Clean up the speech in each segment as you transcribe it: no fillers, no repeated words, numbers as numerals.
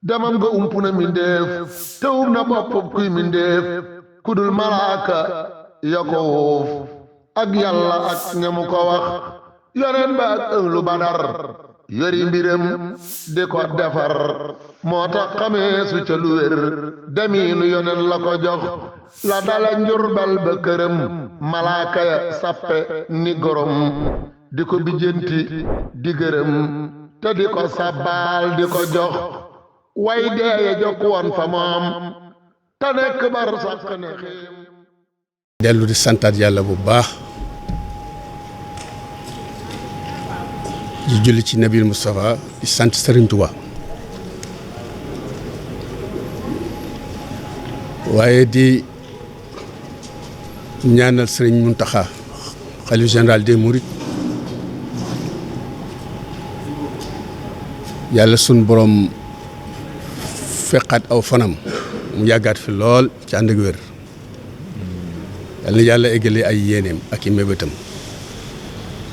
demam nga ump na mindéef te um na bopp kuy mindéef kudul malaaka ya ko wuuf ak yàlla ak ñamu ko wax yoneen ba ak ënglu badar yori mbiram di ko defar moo tax xamee su ca lu wér demiinu yoneen la ko jox la dala njurbal ba këram malaaka ya sappe ni gorom di ko bijjanti di gërëm te di ko sabbaal di ko jox way deeye jokk woon fa moom te nekk bar sàkk ne xiim dellu di santaat yàlla bu baax di julli ci Nabil Moustapha di sant Serigne Touba waaye di ñaanal Serigne Mountakha xalifa général des Mourides yàlla sun borom feqaat aw fanam mu yàggaat fi lool ci ànd ak wér yàlla na yàlla eggale ay yéeneem ak i mébétam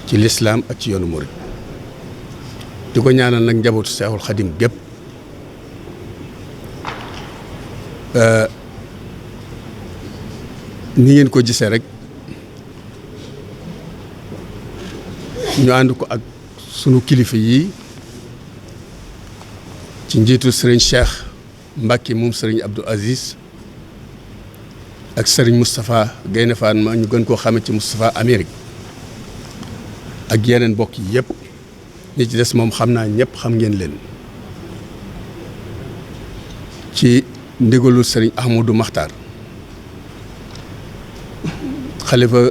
ci lislaam ak ci yoonu murid di ko ñaanal nag njabootu Seexul Xadim gépp ni ngeen ko gisee rek ñu ànd ko ak sunu kilifa yi ci njiitu sëriñ Cheikh Mbacke moom sëriñ Abdou Aziz ak sëriñ Moustapha Gaynde Fatma ñu gën koo xamee ci Moustapha Amérique ak yeneen mbokk yi yëpp ñi ci des moom xam naa ñëpp xam ngeen leen ci ndigalul sëriñ Ahmadou Makhtar xalifa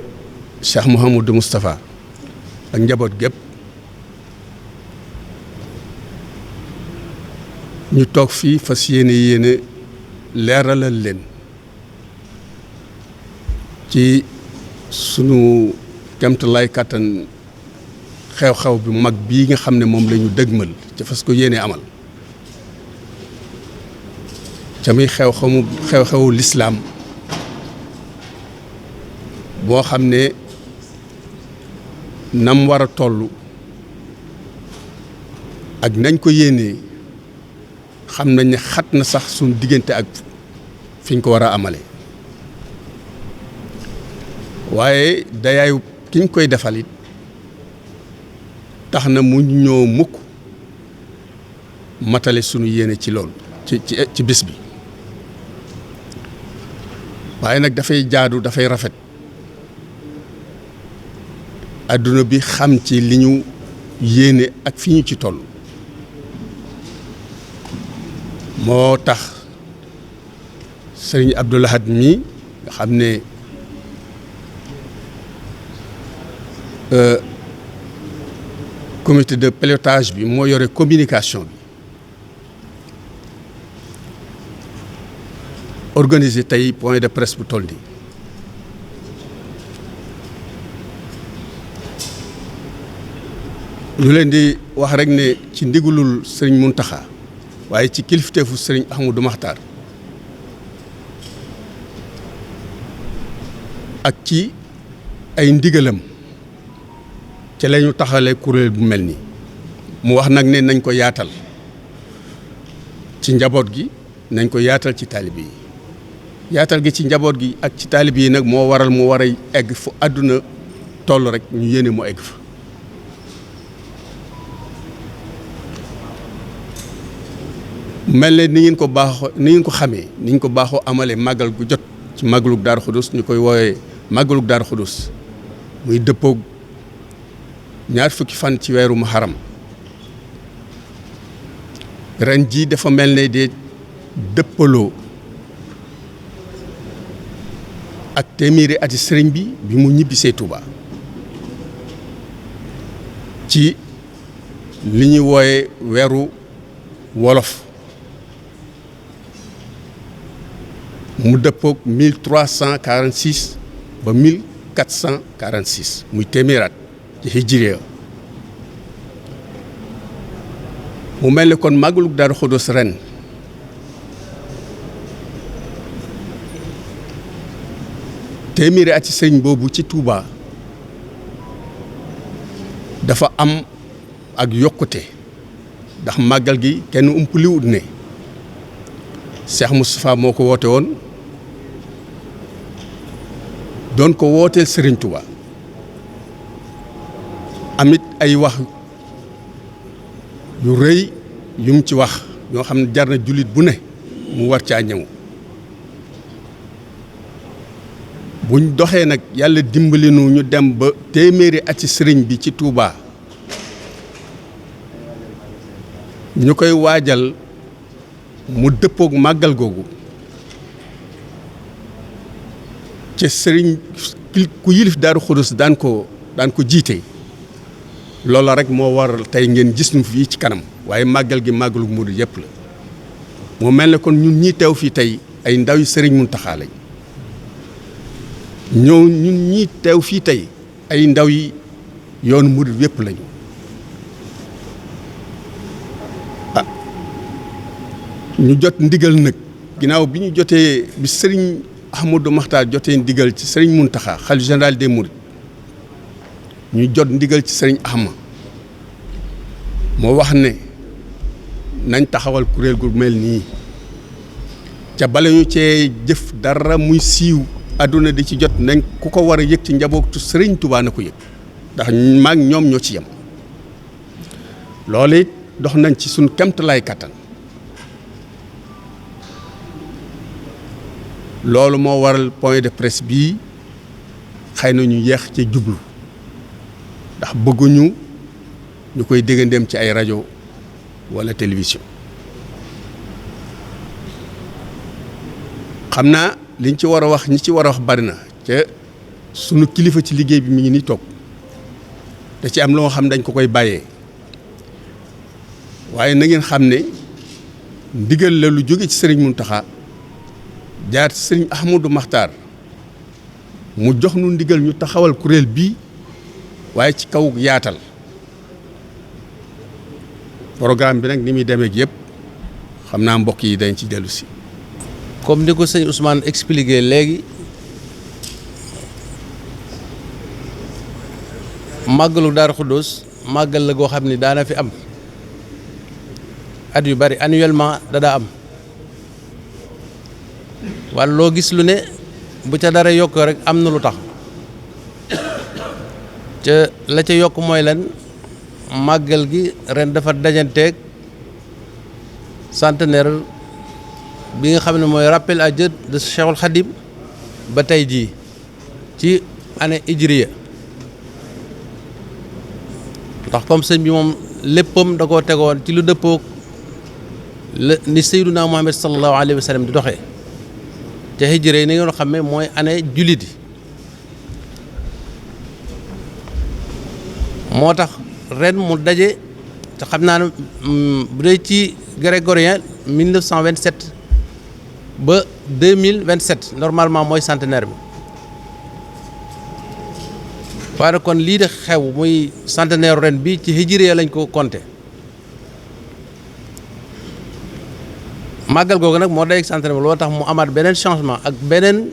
Cheikh Mouhamadou Moustapha ak njaboot gépp ñu toog fii fas yéene leeralal leen ci sunu kemtalaay kàttan xew-xew bi mag bii nga xam ne moom la ñu dëgmal ca fas ko yéene amal ca muy xew-xewu lislaam boo xam ne nam war a toll ak nañ ko yéenee xam nañ ne xat na sax suñu diggante ak fiñ ko war a amale waaye dayaayu kiñ koy defal it tax na mu ñoo mukk matale sunu yéene ci loolu ci bis bi waaye nag dafay jaadu dafay rafet adduna bi xam ci li ñu yéene ak fi ñu ci toll moo tax sëriñ Abdou Lahad mi nga xam ne comité de pilotage bi moo yore communication bi organiser tey point de presse bu toll nii ñu leen di wax rek ne ci ndigalul sëriñ Mountakha waaye ci kilifteefu sëriñ Ahmadou Makhtar ak ci ay ndigalam ca la ñu taxalee kuréel bu mel nii mu wax nag ne nañ ko yaatal ci njaboot gi nañ ko yaatal ci taalibe yi yaatal gi ci njaboot gi ak ci taalibe yi nag moo waral mu war a egg fu àdduna toll rek ñu yéene mu egg fa mel ne ni ngeen ko baaxoo ni ngeen ko xamee ni ñu ko baaxoo amalee màggal gu jot ci màggalug Daaru Xudus ñu koy woowee màggalug Daaru Xudus muy dëppoog ñaar fukki fan ci weeru Muharram ren jii dafa mel ne de dëppaloo ak téeméeri ati sëriñ bi mu ñibbisee Touba ci li ñuy wooye weeru wolof mu dëppoog 1346 ba 1446 muy téeméeraat ci hijriya mu mel ne kon màggalug Daaru Xudoos ren téeméeri at ci sëriñ boobu ci Touba dafa am ak yokkute ndax màggal gi kenn umpaliwut ne Cheikh Moustapha moo ko woote woon doon ko wooteel Serigne Touba amit ay wax yu rëy yu mu ci wax ñoo xam ne jar na jullit bu ne mu war caa ñëw buñ doxee nag yàlla dimbali nu ñu dem ba téeméeri at ci sëriñ bi ci Touba ñu koy waajal mu dëppook màggal googu ci sëriñ ku yilif Daaru Xudoos daan ko jiite loola rek moo waral tey ngeen gis nu fii ci kanam waaye màggal gi màggalu murid yëpp la moo mel ne kon ñun ñii teew fii tey ay ndaw yu sëriñ Muntaxa lañ ñun ñii teew fii tey ay ndaw yi yoonu murid yëpp lañu ñu jot ndigal nag ginnaaw bi ñu jotee bi sëriñ Ahmadou Makhtar jotee ndigal ci sëriñ Muntaxa xalifa général des mourides ñu jot ndigal ci sëriñ Ahma moo wax ne nañ taxawal kuréel gu mel nii ca bala ñu cee jëf dara muy siiw àdduna di ci jot nañ ku ko war a yëg ci njabootu sëriñ Touba na ko yëg ndax maag ñoom ñoo ci yem loolu it dox nañ ci suñ kemtalaay kattan loolu moo waral point de presse bii xëy na ñu yeex ci jublu ndax bëgguñu ñu koy déggandeem ci ay rajo walla télévision xam naa liñ ci war a wax ñi ci war a wax bari na ca sunu kilifa ci liggéey bi mi ngi nii toog da ci am loo xam dañ ko koy bàyyee waaye na ngeen xam ne ndigal la lu jóge ci sëriñ Muntaxa jaar ci sëriñ Ahmadou Makhtar mu jox nu ndigal ñu taxawal kuréel bii waaye ci kaw yaatal programme bi nag ni muy demee yëpp xam naa mbokk yi dañ ci dellu si. comme ni ko sëñ Ousmane expliqué léegi màggalu Daaru Xudoos màggal la goo xam ni daana fi am at yu bari annuellement daa am wala loo gis lu ne bu ca dara yokk rek am na lu tax ca la ca yokk mooy lan màggal gi ren dafa dajanteeg centenaire bi nga xam ne mooy rappel à Dieu de Cheikhul Khadim ba tey jii ci année hijriya ndax comme sëñ bi moom léppam da koo tegoon ci lu dëppoog la ni Seydunaa Muhammad sallallahu alayhi wa sallam di doxee te hijriya yi ni ngeen xam ne mooy année jullit yi moo tax ren mu daje te xam naa ne bu dee ci grégorien 1927 ba 2027 normalement mooy centenaire bi waaye kon lii de xew muy centenaire ren bi ci hijriya lañ ko compté màggal googu nag moo day ak centenaire bi loolu tax mu amaat beneen changement ak beneen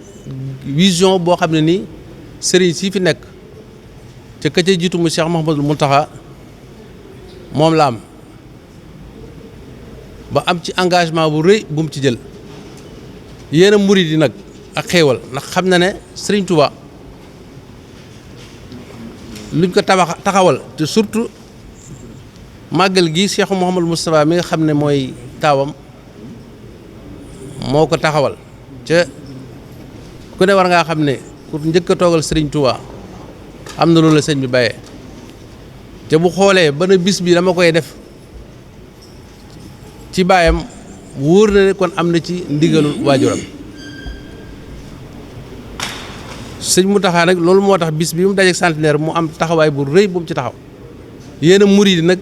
vision boo xam ne nii sëriñ si fi nekk ca ka ca jiitu mu Cheikh Mouhamadul Mountakha moom la am ba am ci engagement bu rëy bu mu ci jël yéen a murid yi nag ak xéewal ndax xam na ne Serigne Touba luñ ko taxawal te surtout màggal gi Cheikh Mouhamadou Moustapha mi nga xam ne mooy taawam moo ko taxawal ca ku ne war ngaa xam ne pour njëkk a toogal Serigne Touba am na loolu la sëñ bi bàyyee te bu xoolee ba na bis bi dama koy def ci baayam wóor na ne kon am na ci ndigalul waajuram sëñ Mountakha nag loolu moo tax bis bi mu dajeek centenaire mu am taxawaay bu rëy bu mu ci taxaw yéen a murid nag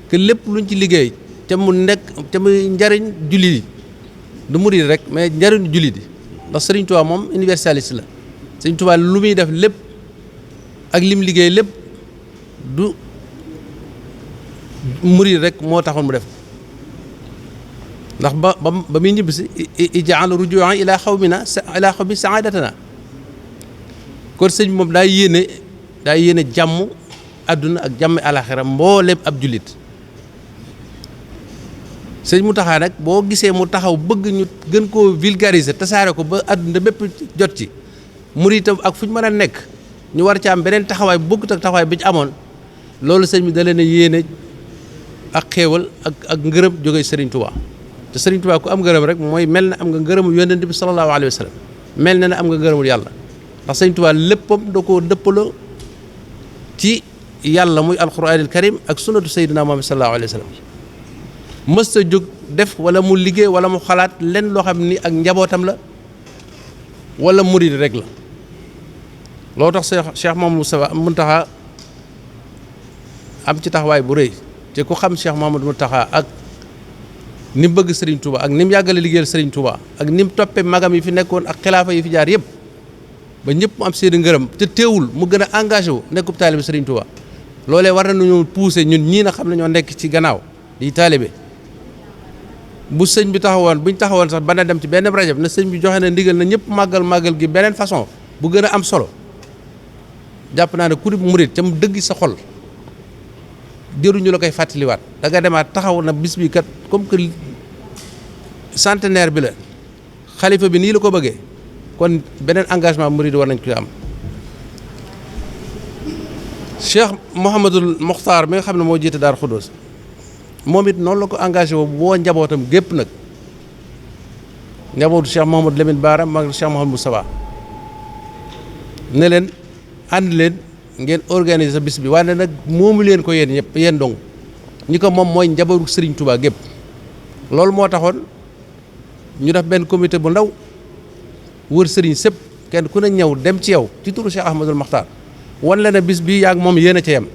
que lépp luñ ci liggéey te mu nekk te muy njariñ jullit yi du murid rek mais njariñ jullit yi ndax Sëriñ Tuubaa moom universaliste la Sëriñ Tuubaa lu muy def lépp ak lim liggéey lépp du murid rek moo taxoon mu def ndax ba muy ñibbisi ijaal rujuan ila xawmina ila xawmi saadatana kon sëñ bi moom daa yéene jàmm àdduna ak jàmm alaxira mbooleem ab jullit sëñ Mountakha nag boo gisee mu taxaw bëgg ñu gën koo vulgariser tasaare ko ba àdduna bépp jot ci murid itam ak fu ñu mën a nekk ñu war ci am beneen taxawaay bu bëggut ak taxawaay bi ci amoon loolu sëñ bi da leen a yéene ak xéewal ak ngërëm jógee Serigne Touba te Serigne Touba ku am ngërëm rek mooy mel na am nga ngërëmul yonent bi sallallahu alayhi wa sallam mel na ne am nga ngërëmul yàlla ndax Serigne Touba léppam da koo dëppaloo ci yàlla muy alquranil karim ak sunnatu sayyidina Muhammad sallallahu alayhi wa sallam mës ta jóg def wala mu liggéey wala mu xalaat lenn loo xam ni ak njabootam la wala murid rek la loo tax Cheikh Mouhamadou Mountakha am ci taxawaay bu rëy te ku xam Cheikh Mouhamadou Mountakha ak ni mu bëgg Serigne Touba ak ni mu yàggale liggéeyal Serigne Touba ak ni mu toppee magam yi fi nekkoon ak xilaafa yi fi jaar yëpp ba ñëpp mu am seen ngërëm te teewul mu gën a engagé wu nekkub taalibe Serigne Touba loolee war nañu pousser ñun ñii na xam ne ñoo nekk ci gannaaw di taalibe bu sëñ bi taxawoon buñ taxawoon sax bana dem ci benn rajo na sëñ bi joxe na ndigal na ñëpp màggal gi beneen façon bu gën a am solo jàpp naa ne ku di murit ca mu dëgg sa xol jëruñu la koy fàttaliwaat da nga demaat taxaw na bis bi kat comme que centenaire bi la xalifa bi nii la ko bëggee kon beneen engagement murit war nañ ko am. Cheikh Mouhamadul Mokhtar mi nga xam ne moo jiite Daaru Xudoos moom it noonu la ko engagé woo njabootam gépp nag njabootu Cheikh Mouhamadou Lamine Bara mag Cheikh Mouhamadou Moustapha ne leen ànd leen ngeen organiser sa bis bi waaye nag moomu leen ko yéen ñëpp yéen dong ñi ko moom mooy njabootu Serigne Touba gépp loolu moo taxoon ñu def benn comité bu ndaw wër Serigne sëpp kenn ku ne ñëw dem ci yow ci turu Cheikh Ahmadul Mokhtar wan la ne bis bi yaa ngi moom yéen a ca yem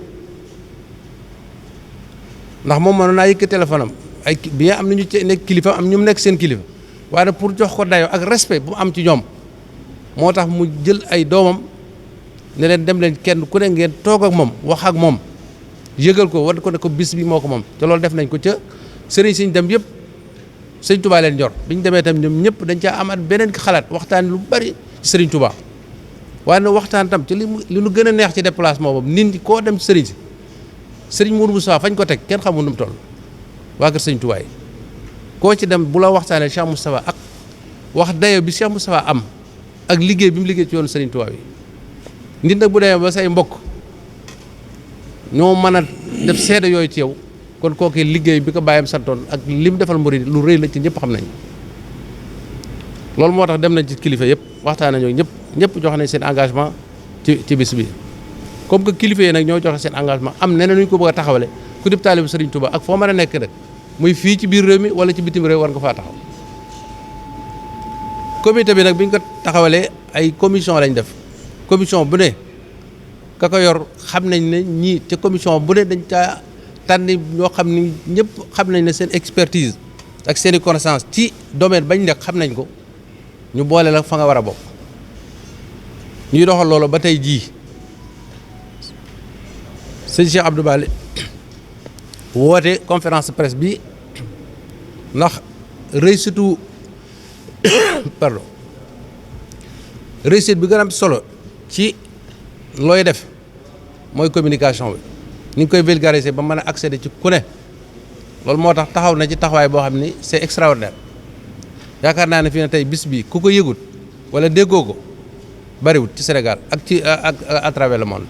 ndax moom mënoon naa yëkk téléphone am ay bien am na ñu ci nekk kilifa am ñu nekk seen kilifa waaye pour jox ko dayoo ak respect bu mu am ci ñoom moo tax mu jël ay doomam ne leen dem leen kenn ku ne ngeen toog ak moom wax ak moom yëgal ko wan ko ne ko bis bi moo ko moom te loolu def nañ ko ca sëriñ siñ dem yëpp sëñ Touba leen jor bi ñu demee tam ñoom ñëpp dañ caa amaat beneen xalaat waxtaan lu bari ci sëriñ Touba waaye nag waxtaan tam ci li nu gën a neex ci déplacement boobu nit ñi koo dem ci sëriñ si sëriñ Mourou Moussa fañ ko teg kenn xamul nu mu toll waa kër sëriñ Touba yi koo ci dem bu la waxtaanee Cheikh Moustapha ak wax dayo bi Cheikh Moustapha am ak liggéey bi mu liggéey ci yoonu sëriñ Touba yi nit nag bu demee ba say mbokk ñoo mën a def seede yooyu ci yow kon kooku liggéey bi ko bàyyam santoon ak li mu defal murid lu rëy la ci ñëpp xam nañ loolu moo tax dem nañ ci kilifa yëpp waxtaan nañoo ñëpp jox nañ seen engagement ci bis bi comme que kilifa yi nag ñoo joxe seen engagement am neneen ñu ko bëgg a taxawale ku dib taalibu Serigne Touba ak foo mën a nekk nag muy fii ci biir réew mi wala ci bitim réew war nga faa taxaw comité bi nag bi ñu ko taxawalee ay commission lañ def commission bu ne ka ko yor xam nañ ne ñii ca commission bu ne dañ caa tànn ñoo xam ni ñëpp xam nañ ne seen expertise ak seen i connaissance ci domaine bañ nekk xam nañ ko ñu boole la fa nga war a bokk ñuy doxal loolu ba tey jii sëñ Cheikh Abdou Bali woote conférence de presse bi ndax réussite réussite bi gën a am solo ci looy def mooy communication bi ni ngi koy vulgariser ba mën a accéder ci ku ne loolu moo tax taxaw na ci taxawaay boo xam ni c'est extraordinaire yaakaar naa ne fii ne tey bis bi ku ko yëgut wala déggoo ko bariwut ci Sénégal ak ci ak à travers le monde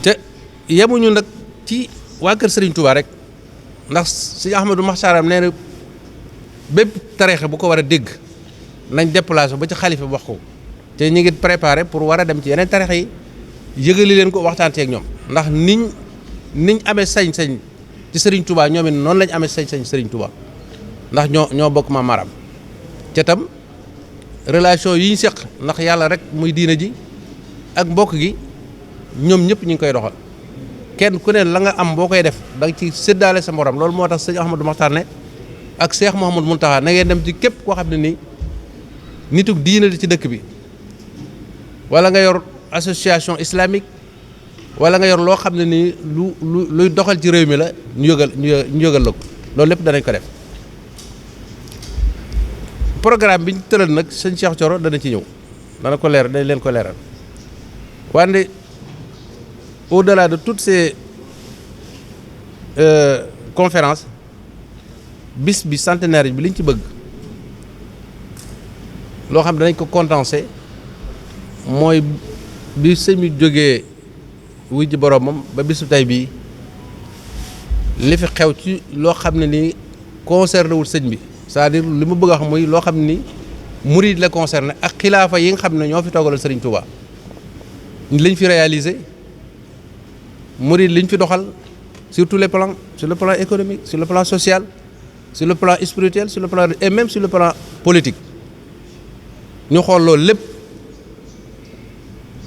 te yemuñu nag ci waa kër Serigne Touba rek ndax si Ahmadou Makhtaram nee na bépp tariixa bu ko war a dégg nañ déplacé ba ci xalifa wax ko te ñu ngi préparé pour war a dem ci yeneen tariixa yi yëgali leen ko waxtaan ceeg ñoom ndax niñ amee sañ-sañ ci Serigne Touba ñoom it noonu lañ amee sañ-sañ Serigne Touba ndax ñoo bokk ma maram ca tam relation yi ñu seq ndax yàlla rek muy diina ji ak mbokk gi ñoom ñëpp ñu ngi koy doxal kenn ku ne la nga am boo koy def da nga ci séddaale sa morom loolu moo tax sëñ Ahmadou Makhtar ne ak Cheikh Mouhamadou Mountakha na ngeen dem ci képp koo xam ne nii nitug diina ci dëkk bi wala nga yor association islamique wala nga yor loo xam ne nii luy doxal ci réew mi la ñu yëgal la ko loolu lépp danañ ko def programme bi ñu tëral nag sëñ Cheikh Thioro dana ci ñëw dana ko leer dañ leen ko leeral wante au-delà de toutes ces conférences bis bi centenaire bi liñ ci bëgg loo xam danañ ko condensé mooy bi sëñ bi jógee wuy ji boroomam ba bisu tey bii li fi xew ci loo xam ne ni concerné wul sëñ bi c'est-à-dire li mu bëgg a wax muy loo xam ni murid la concerné ak xilaafa yi nga xam ne ñoo fi toogalal sëriñ Touba liñ fi réalisé murid liñ fi doxal sur tous les plans, sur le plan économique, sur le plan social, sur le plan spirituel, sur le plan et même sur le plan politique ñu xool loolu lépp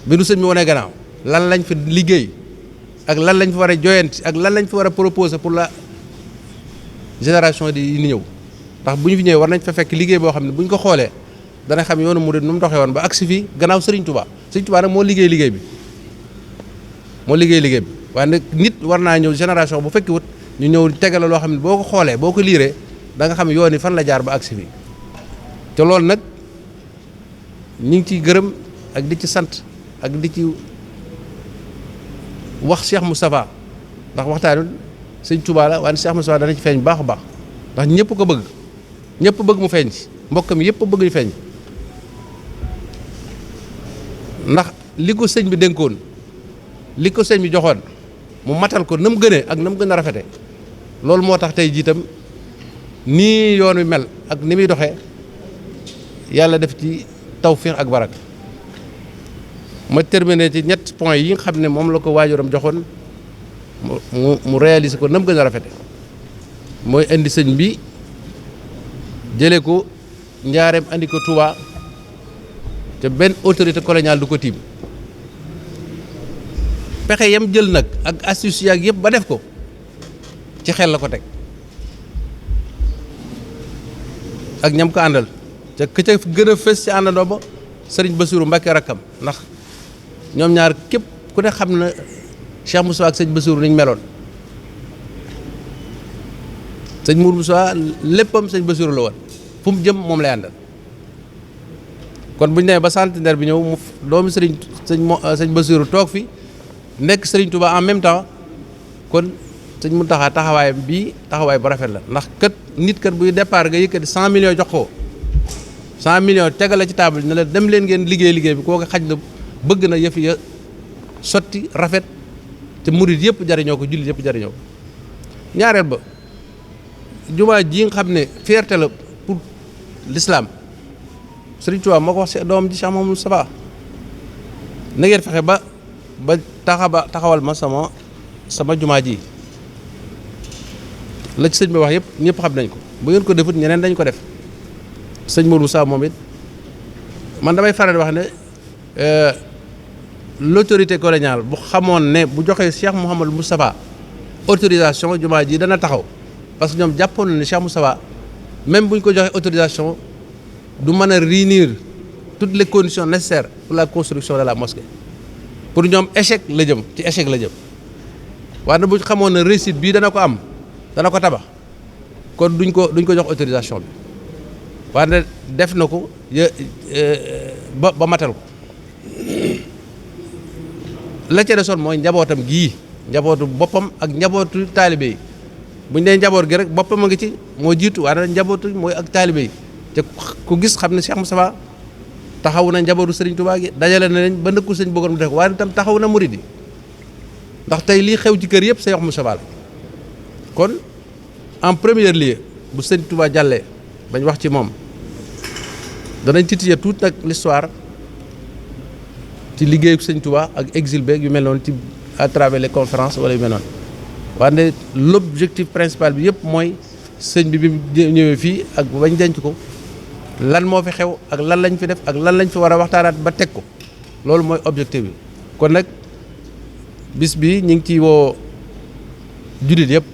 bi nu sëñ bi wane gannaaw lan lañ fi liggéey ak lan lañ fi war a joyanti ak lan lañ fi war a proposer pour la génération di ñëw ndax bu ñu fi ñëwee war nañ fa fekk liggéey boo xam ne bu ñu ko xoolee dana xam yoonu murid nu mu doxee woon ba agsi fii gannaaw Serigne Touba nag moo liggéey liggéey bi waaye nag nit war naa ñëw génération bu fekki wut ñu ñëw tegale loo xam ne boo ko xoolee boo ko liiree da nga xam yoon yi fan la jaar ba agsi fii te loolu nag ñu ngi ciy gërëm ak di ci sant ak di ci wax Cheikh Moustapha ndax waxtaanu sëñ Touba la waaye Cheikh Moustapha dana ci feeñ baax a baax ndax ñëpp ko bëgg ñëpp bëgg mu feeñ ci mbokkam yëpp bëgg ñu feeñ ndax li ko sëñ bi dénkoon li ko sëñ bi joxoon mu matal ko na mu gënee ak na mu gën a rafete loolu moo tax tey jiitam nii yoon wi mel ak ni muy doxee yàlla def ci tawfiix ak barak ma terminé ci ñett point yi nga xam ne moom la ko waajuram joxoon mu réaliser ko na mu gën a rafete mooy indi sëñ bi jëlee ko njaareem andi ko Touba te benn autorité coloniale du ko tiim pexe yam jël nag ak astuce yaag yëpp ba def ko ci xel la ko teg ak ñam ko àndal te ka ca gën a fës ci àndandoo ba sëriñ Bassirou Mbacké rakkam ndax ñoom ñaar képp ku ne xam na Cheikh Moussa ak sëñ Bassirou niñ meloon sëñ Mour Moussa léppam sëñ Bassirou la woon fu mu jëm moom lay àndal kon bu ñu demee ba centenaire bi ñëw mu doomu sëñ Bassirou toog fi nekk Serigne Touba en même temps kon sëñ Mountakha taxawaayam bii taxawaay bu rafet la ndax kat nit kat buy départ nga yëkkati 100 millions jox ko 100 millions tegal la ci table ne la dem leen ngeen liggéey bi kooku xaj na bëgg na yëf ya sotti rafet te murid yëpp jariñoo ko jullit yëpp jariñoo ko ñaareel ba jumaa ji nga xam ne fierté la pour l'islam Serigne Touba moo ko wax si doom ji Cheikh Mouhamadou Moustapha na ngeen fexe ba taxawal ma sama jumaa ji la ci sëñ bi wax yëpp ñëpp xam nañ ko bu ngeen ko defut ñeneen dañ ko def sëñ Mourou Moussa moom it man damay faral di wax ne l'autorité coloniale bu xamoon ne bu joxee Cheikh Mouhamadou Moustapha autorisation jumaa ji dana taxaw parce que ñoom jàppoon na ne Cheikh Moustapha même bu ñu ko joxee autorisation du mën a réunir toutes les conditions nécessaires pour la construction de la mosquée pour ñoom échec la jëm ci échec la jëm waaye nag bu ñu xamoon ne réussite bii dana ko am dana ko tabax kon duñ ko jox autorisation bi waaye nag def na ko ba matal ko la ca desoon mooy njabootam gii njabootu boppam ak njabootu taalibe yi buñ nee njaboot gi rek boppam a ngi ci moo jiitu waaye nag njabootu mooy ak taalibe yi te ku gis xam ne Cheikh Moustapha taxaw na njabootu Serigne Touba gi dajale na leen ba ndëkku sëñ bëggoon mu def waaye itam taxaw na murid yi ndax tey lii xew ci kër yëpp Cheikh Moustapha la kon en premier lieu bu sëñ Touba jàllee bañ wax ci moom danañ titiller tout nag l'histoire ci liggéeyu sëñ Touba ak exil beeg yu mel noonu ci à travers les conférences wala yu mel noonu wante l'objectif principal bi yëpp mooy sëñ bi ñëwee fii ak bañ denc ko lan moo fi xew ak lan lañ fi def ak lan lañ fi war a waxtaanaat ba teg ko loolu mooy objectif bi kon nag bis bi ñu ngi ciy woo jullit yëpp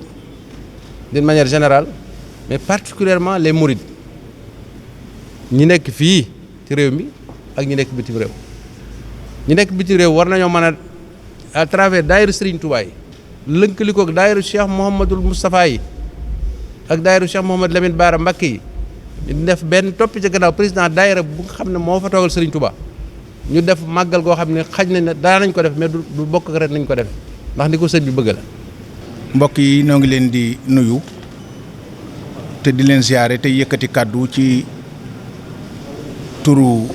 d'une manière générale mais particulièrement les mourides ñi nekk fii ci réew mi ak ñi nekk bitim réew ñi nekk bitim réew war nañoo mën a à travers daayira Serigne Touba yi lënkali ko ak daayira Cheikh Mouhamadul Moustapha yi ak daayira Cheikh Mouhamad Lamine Bara Mbacké yi ñu def benn topp ci gannaaw président daayira bu nga xam ne moo fa toogal Serigne Touba ñu def màggal goo xam ne xaj nañ ne daa nañ ko def mais du bokk ren nañ ko def ndax ni ko sëñ bi bëgg la. mbokk yi ñoo ngi leen di nuyu te di leen ziare te yëkkati kàddu ci turu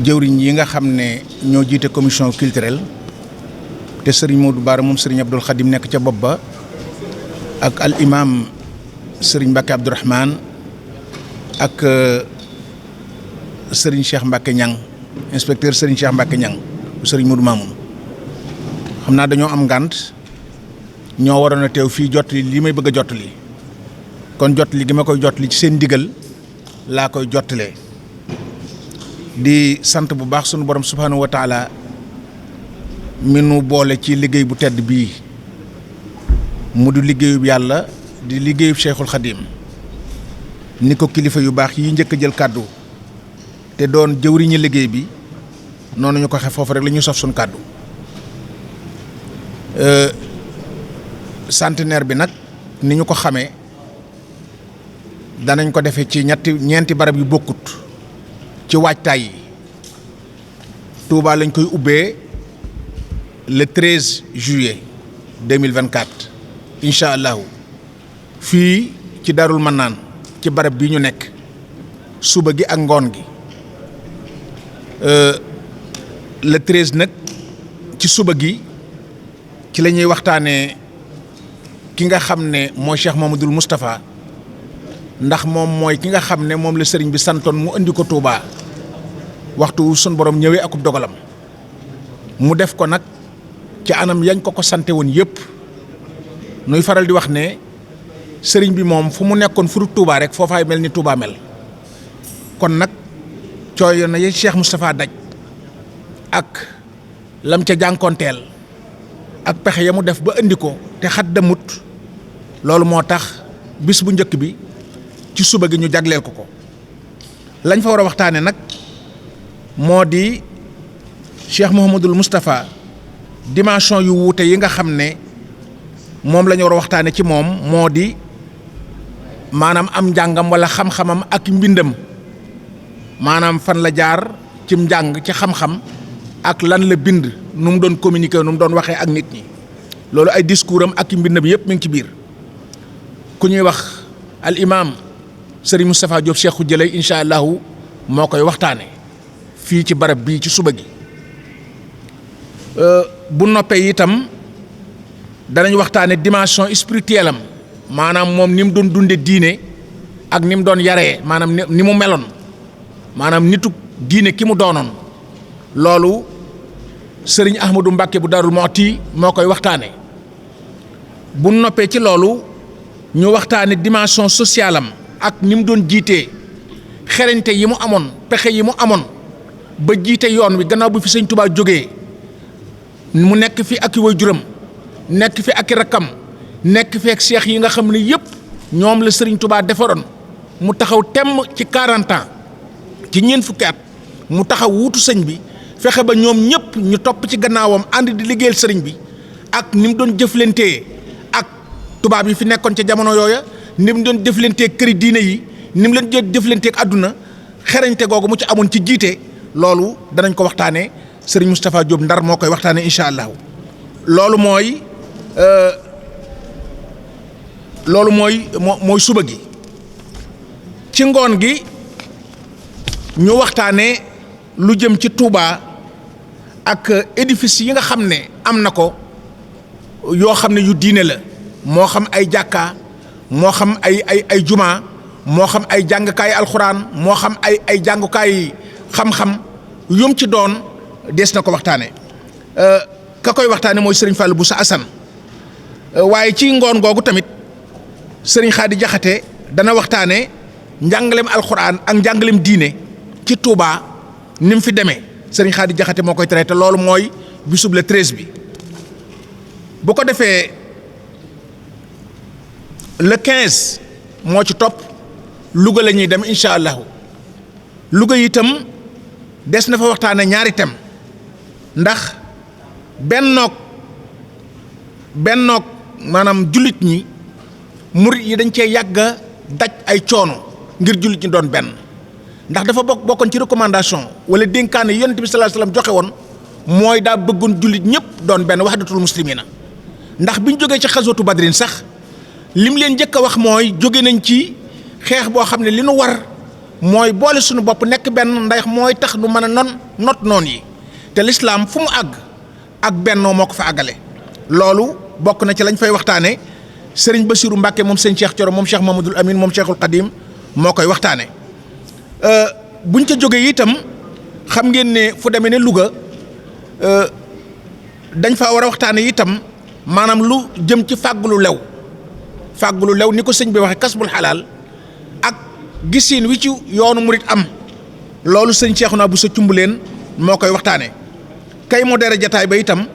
jëwriñ yi nga xam ne ñoo jiite commission culturelle te sëriñ Modou Bara moom sëriñ Abdoul Khadim nekk ca bopp ba ak al imam sëriñ Mbacke Abdourahmane ak sëriñ Cheikh Mbacke Niang inspecteur sëriñ Cheikh Mbacke Niang sëriñ Modou Mamoun xam naa dañoo am ngànt ñoo waroon a teew fii jot li may bëgg a jottali kon jottali gi ma koy jottali ci seen ndigal laa koy jottalee di sant bu baax sunu borom subhanahu wa taala mi nu boole ci liggéey bu tedd bii mu du liggéeyub yàlla di liggéeyub Cheikhul Khadim ni ko kilifa yu baax yi njëkk a jël kàddu te doon jëwriñu liggéey bi noonu ñu ko xe foofu rek la ñuy sof suñu kàddu centenaire bi nag ni ñu ko xamee danañ ko defee ci ñeenti barab yu bokkut ci waajtaay yi Touba lañ koy ubbee le 13 juillet 2024 incha allahu fii ci Darul Mannaan ci barab bi ñu nekk suba gi ak ngoon gi le 13 nag ci suba gi ci la ñuy waxtaanee ki nga xam ne mooy Cheikh Mamadou Moustapha ndax moom mooy ki nga xam ne moom la sëriñ bi santoon mu indi ko Touba waxtu sun borom ñëwee akub dogalam mu def ko nag ci anam yañ ko sante woon yëpp nuy faral di wax ne sëriñ bi moom fu mu nekkoon fu dul Touba rek foofaay mel ni Touba mel kon nag cooy na ye Cheikh Moustapha daj ak lam ca jànkoonteel ak pexe ya mu def ba indi ko te xat damut loolu moo tax bis bu njëkk bi ci suba gi ñu jagleel ko lañ fa war a waxtaane nag moo di Cheikh Mouhamadoul Moustapha dimension yu wuute yi nga xam ne moom la ñu war a waxtaane ci moom moo di maanaam am njàngam wala xam-xamam ak mbindam maanaam fan la jaar ci njàng ci xam-xam ak lan la bind nu mu doon communiquer nu mu doon waxee ak nit ñi loolu ay discours am ak mbindam yëpp mi ngi ci biir ku ñuy wax al imam Serigne Moustapha Diop Cheikhou Jëlay incha allahu moo koy waxtaane fii ci barab bii ci suba gi bu noppee itam danañ waxtaane dimension spirituelle am maanaam moom ni mu doon dunde diine ak ni mu doon yaree maanaam ni mu meloon maanaam nitu diine ki mu doonoon loolu Serigne Ahmadou Mbacke bu Darou Mouhty moo koy waxtaane bu noppee ci loolu ñu waxtaane dimension sociale am ak ni mu doon jiitee xerañte yi mu amoon pexe yi mu amoon ba jiite yoon wi gannaaw bu fi sëñ Touba jógee mu nekk fi ak i waajuram nekk fi ak i rakkam nekk fi ak seex yi nga xam ne yëpp ñoom la sëriñ Touba defaroon mu taxaw temm ci 40 ans ci ñeent fukki at mu taxaw wuutu sëñ bi fexe ba ñoom ñëpp ñu topp ci gannaawam ànd di liggéeyal sëriñ bi ak ni mu doon jëflantee ak tubaab yi fi nekkoon ca jamono yooya ni mu doon jëflantee këri diine yi ni mu leen jëflantee ak àdduna xerañte googu mu ci amoon ci jiite loolu danañ ko waxtaanee sëriñ Moustapha Diop Ndar moo koy waxtaanee incha allahu loolu mooy suba gi ci ngoon gi ñu waxtaanee lu jëm ci Touba ak édifice yi nga xam ne am na ko yoo xam ne yu diine la moo xam ay jàkka moo xam ay juma moo xam ay jàngukaay alxuraan moo xam ay jàngukaay xam-xam yum ci doon dees na ko waxtaane ka koy waxtaane mooy Serigne Fallou Boussa Assane waaye ci ngoon googu tamit Serigne Khady Diakhaté dana waxtaane njàngaleem alxuraan ak njàngaleem diine ci Touba ni mu fi demee Serigne Khady Diakhaté moo koy traité loolu mooy bisub le 13 bi bu ko defee le 15 moo ci topp Louga la ñuy dem incha allahu Louga itam des na fa waxtaane ñaari thème ndax bennoog maanaam jullit ñi murit yi dañ cee yàgga daj ay coono ngir jullit ñi doon benn ndax dafa bokkoon ci recommandation wala dénkaane yonent bi sallallahu alayhi wasallam joxe woon mooy daa bëggoon jullit ñëpp doon benn wahdatul muslimina ndax biñ jógee ci xaswatu badrin sax lim leen njëkk a wax mooy jóge nañ ci xeex boo xam ne li nu war mooy boole suñu bopp nekk benn ndax mooy tax nu mën a not noon yi te lislaam fu mu àgg ak bennoo moo ko fa àggale. loolu bokk na ci lañ fay waxtaane sëriñ Bassirou Mbacke moom sëñ Cheikh Thioro moom Cheikh Mamadou Amine moom Cheikhul Khadim moo koy waxtaane buñ ca jógee itam xam ngeen ne fu demee ne Louga dañ fa war a waxtaane itam maanaam lu jëm ci fàggulu lew ni ko sëñ bi waxe kasbul xalaal ak gisiin wi ci yoonu murit am loolu sëñ Cheikhouna Bousso Cumbuleen moo koy waxtaane kay modéré jataay ba itam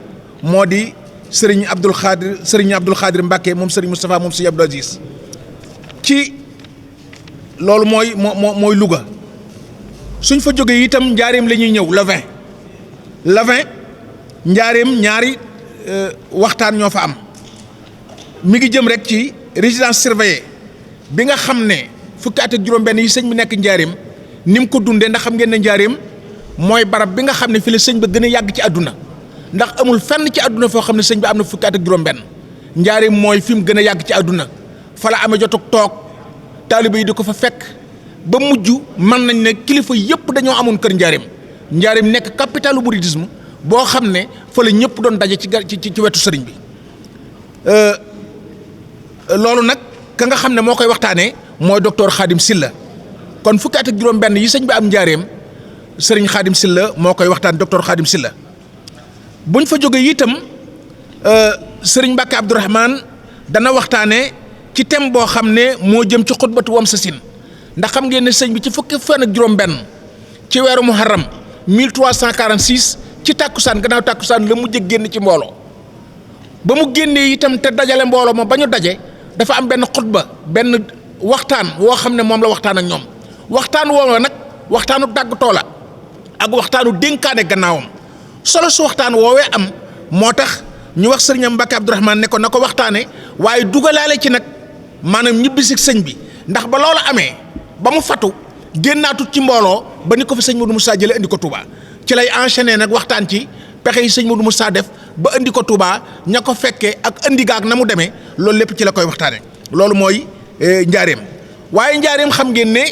moo di sëriñ Abdul Xaadir Mbacke moom sëriñ Moustapha moom sëriñ Abdou Aziz ci loolu mooy Louga suñ fa jógee itam njaareem la ñuy ñëw le 20 njaareem ñaari waxtaan ñoo fa am mi ngi jëm rek ci résidence surveillée bi nga xam ne fukki at ak juróom-benn yi sëñ bi nekk njaareem ni mu ko dundee ndax xam ngeen ne njaareem mooy barab bi nga xam ne fi la sëñ ba gën a yàgg ci àdduna ndax amul fenn ci àdduna foo xam ne sëñ bi am na fukki at ak juróom-benn njaareem mooy fi mu gën a yàgg ci àdduna fa la amee jotug toog taaliba yi di ko fa fekk ba mujj mën nañ ne kilifa yëpp dañoo amoon kër njaareem nekk capitalu mouridisme boo xam ne fa la ñëpp doon daje ci wetu sëriñ bi loolu nag ka nga xam ne moo koy waxtaanee mooy docteur Khadim Silla kon fukki at ak juróom-benn yi sëñ bi am njaareem sëriñ Khadim Silla moo koy waxtaan docteur Khadim Silla buñ fa jógee itam sëriñ Mbacke Abdourahmane dana waxtaanee ci thème boo xam ne moo jëm ci xutbatu wam sa sin ndax xam ngeen ne sëñ bi ci fukki fan ak juróom-benn ci weeru muharram 1346 ci tàkkusaan gannaaw tàkkusaan la mujj génn ci mbooloo ba mu génnee itam te dajale mbooloo ma ba ñu daje dafa am benn xutba benn waxtaan woo xam ne moom la waxtaan ak ñoom waxtaan woo nag waxtaanu tàggatoo la ak waxtaanu dénkaane gannaawam solo su waxtaan woowee am moo tax ñu wax sëriñam Mbacke Abdourahmane ne ko na ko waxtaane waaye dugalaale ci nag maanaam ñibbisi sëñ bi ndax ba loolu amee ba mu fatu génnaatut ci mbooloo ba ni ko fi sëñ Modou Moussa jële indi ko Touba ci lay enchaîner nag waxtaan ci pexe yi sëñ Modou Moussa def ba indi ko Touba ña ko fekkee ak indi gaag na mu demee loolu lépp ci la koy waxtaane loolu mooy njaareem waaye njaareem xam ngeen ne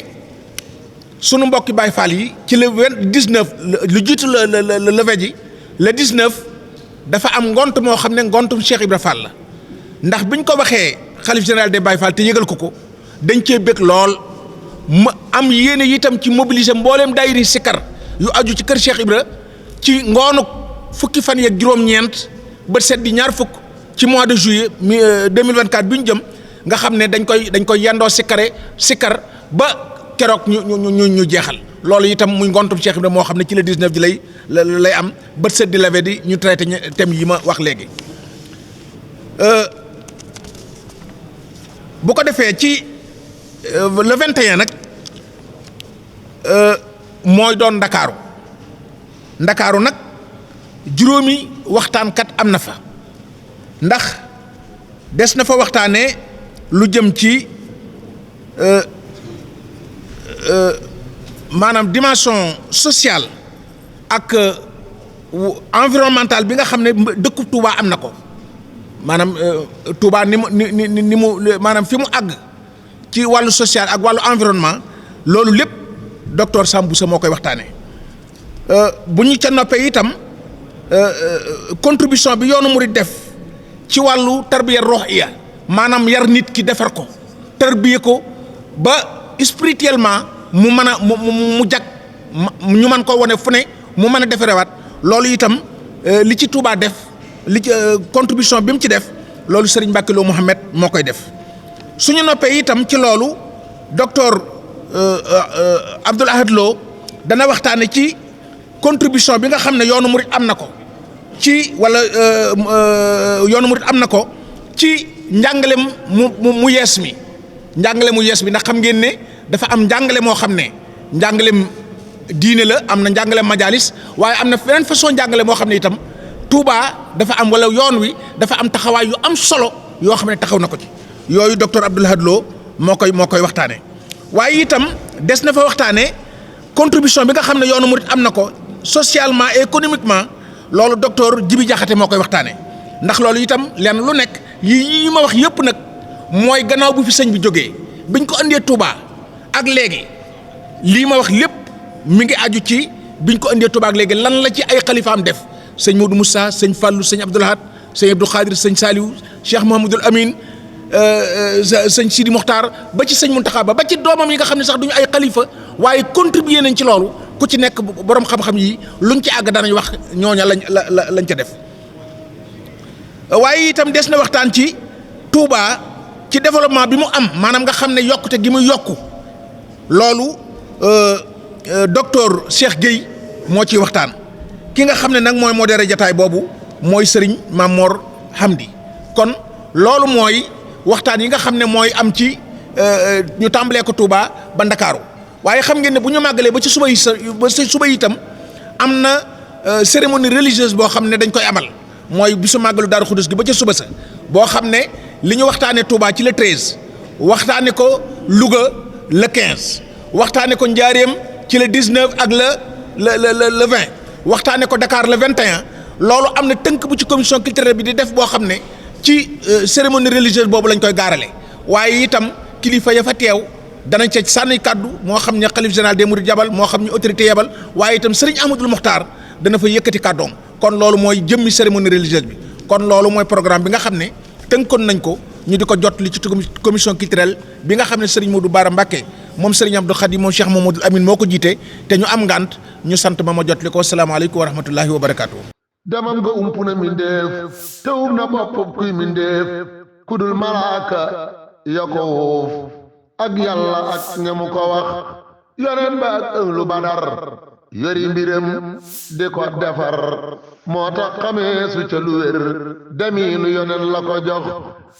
sunu mbokki Baye Fall yi ci le 19 lu jiitu le levée ji le 19 dafa am ngont moo xam ne ngontum Cheikh Ibra Fall la ndax biñ ko waxee xalif général des Baye Fall te yëgal ko dañ cee bëgg lool ma am yéene itam ci mobiliser mbooleem daayiri sikar yu aju ci kër Cheikh Ibra ci ngoonu fukki fan yeeg juróom-ñeent ba set di ñaar fukk ci mois de juillet 2024 bi ñu jëm nga xam ne dañ koy yendoo sikar ba keroog ñu jeexal loolu itam muy ngontum Cheikh Ibra moo xam ne ci le 19 ji lay am bët set di leve di ñu traité thème yi ma wax léegi bu ko defee ci le 21 nag mooy doon ndakaaru nag juróomi waxtaankat am na fa ndax des na fa waxtaanee lu jëm ci maanaam dimension sociale ak environnementale bi nga xam ne dëkku Touba am na ko maanaam Touba ni mu maanaam fi mu àgg ci wàllu social ak wàllu environnement loolu lépp docteur Samboussa moo koy waxtaanee bu ñu ca noppee itam contribution bi yoonu murid def ci wàllu tarbiya ruhiya maanaam yar nit ki defar ko tarbiya ko ba spirituellement mu mën a mu jag ñu mën ko wane fu ne mu mën a defarewaat loolu itam li ci Touba def li ci contribution bi mu ci def loolu Serigne Mbacke Lo Mouhamed moo koy def suñu noppee itam ci loolu docteur Abdoul Ahad Lo dana waxtaane ci contribution bi nga xam ne yoonu murid am na ko ci wala yoonu murid am na ko ci njàngalem mu yees mi ndax xam ngeen ne dafa am njàngale moo xam ne njàngalem diine la am na njàngalem majalis waaye am na beneen façon njàngale moo xam ne itam Touba dafa am wala yoon wi dafa am taxawaay yu am solo yoo xam ne taxaw na ko ci yooyu docteur Abdoul Ahad Lo moo koy waxtaanee waaye itam des na fa waxtaanee contribution bi nga xam ne yoonu murid am na ko socialement et économiquement loolu docteur Djibi Diakhaté moo koy waxtaanee ndax loolu itam lenn lu nekk yi ma wax yëpp nag mooy gannaaw bu fi sëñ bi jógee biñ ko andee Touba ak léegi lii ma wax lépp mi ngi aju ci biñ ko andee Touba ak léegi lan la ci ay xalifaam def sëñ Modou Moussa sëñ Fallou sëñ Abdoul Ahad sëñ Abdou Khadir sëñ Saliou Cheikh Mouhamadoul Amine sëñ Sidi Mokhtar ba ci sëñ Mountakha ba ci doomam yi nga xam ne sax duñu ay xalifa waaye contribuer nañ ci loolu ku ci nekk borom xam-xam yi luñ ci àgg danañ wax ñooña lañ ca def waaye itam des na waxtaan ci Touba ci développement bi mu am maanaam nga xam ne yokkute gi mu yokku loolu docteur Cheikh Gueye moo ciy waxtaan ki nga xam ne nag mooy modéré jataay boobu mooy Serigne Mamor Hamdi kon loolu mooy waxtaan yi nga xam ne mooy am ci ñu tàmbalee ko Touba ba Ndakaaru waaye xam ngeen ne bu ñu màggalee ba ci suba yi suba itam am na cérémonie religieuse boo xam ne dañ koy amal mooy bisu màggalu Daaru Xudus gi ba ca suba sa boo xam ne li ñu waxtaanee Touba ci le 13 waxtaanee ko Louga le 15 waxtaanee ko Njaaréem ci le 19 ak le 20 waxtaanee ko Dakar le 21 loolu am na tënk bu ci commission culturelle bi di def boo xam ne ci cérémonie religieuse boobu lañ koy gaarale waaye itam kilifa ya fa teew danañ ca sànni kàddu moo xam ne xalif général des mourides yabal moo xam ne autorité yabal waaye itam Serigne Ahmadoul Mokhtar dana fa yëkkati kàddoom kon loolu mooy jëmmi cérémonie religieuse bi kon loolu mooy programme bi nga xam ne tënkoon nañ ko ñu di ko jot li ci commission culturelle bi nga xam ne Serigne Modou Bara Mbacké moom Serigne Abdou Khadim moom Cheikh Mouhamadoul Amine moo ko jiite te ñu am ngant ñu sant ma jot li ko asalaamaaleykum wa rahmatullahi wa barakaatu. demam nga ump na mindeef te um na bopp kuy mindeef kudul malaaka ya ko wuuf ak yàlla ak ñamu ko wax yoneen ba ak ënglu badar yori mbiram di ko defar moo tax xamee su ca lu wér demiinu yoneen la ko jox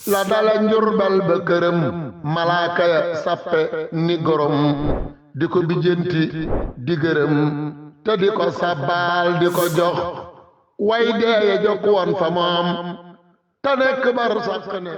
la dala njurbal ba këram malaaka ya sappe ni gorom di ko bijjanti di gërëm te di ko sabbaal di ko jox way deeye jokk woon fa moom te nekk bar sàkk ne